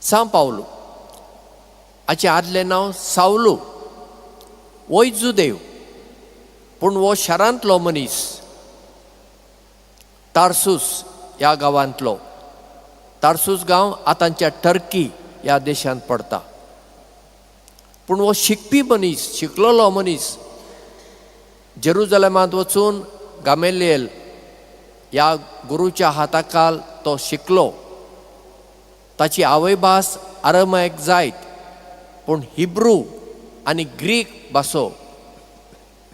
सां पावलू हाचें आदलें नांव सावलू, होय जुदेव, पूण हो शारांतलो मनीस, तारसूस ह्या गांवांतलो. तारसूस गांव आतांच्या टर्की ह्या देशांत पडटा. पूण हो शिकपी मनीस, शिकलेलो मनीस, जेरुजलेमांत वचून गामेलियल ह्या गुरूच्या हाताखाल तो शिकलो. ताची आवयभास आरमायक जायत, पूण हिब्रू आनी ग्रीक भासो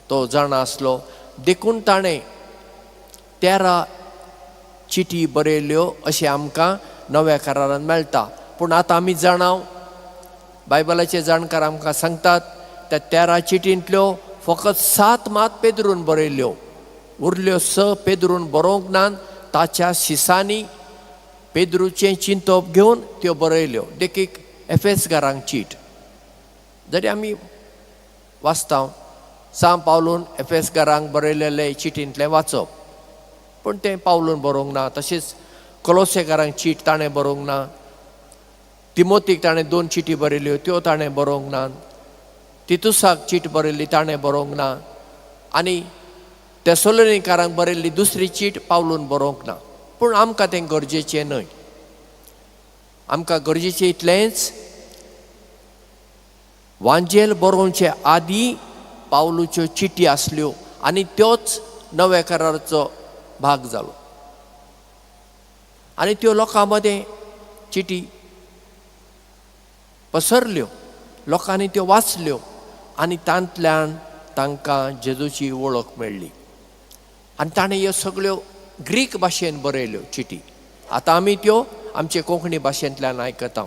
तो जाणा आसलो. देखून ताणें 13 चिटी बरयल्यो अशें आमकां नव्या करारान मेळटा. पूण आतां आमी जाणाव, बायबलाचे जाणकार आमकां सांगतात, त्या 13 चिटींतल्यो फकत 7 मात पेद्रून बरयल्यो, उरल्यो 6 पेद्रून बरोवंक नात. ताच्या शिसांनी पेद्रूचें चिंतप घेवन त्यो बरयल्यो. देखीक एफेसगारांक चीट जरी आमी वाचता, सां पावलून एफेसगारांक बरयलेले चिटींतलें वाचप, पूण तें पावलून बरोवंक ना. तशेंच कोलोसेकारांक चीट ताणें बरोवंक ना. तिमोतीक ताणें 2 चिटी बरयल्यो, त्यो ताणें बरोवंक ना. तितुसाक चीट बरयल्ली ताणें बरोवंक ना. आनी तेसोलोनिकारांक बरयल्ली दुसरी चीट पावलून बरोवंक ना. पूण आमकां तें गरजेचें न्हय. आमकां गरजेचें इतलेंच, वांजेल बरोवचे आदीं पावलूच्यो चिटी आसल्यो आनी त्योच नव्या कराराचो भाग जालो. आनी त्यो लोकां मदें चिटी पसरल्यो, लोकांनी त्यो वाचल्यो आनी तांतल्यान तांकां जेजूची वळख मेळ्ळी. आनी ताणें ह्यो सगळ्यो ग्रीक भाशेन बरयल्यो चिटी. आतां आमी त्यो आमचे कोंकणी भाशेंतल्यान आयकता.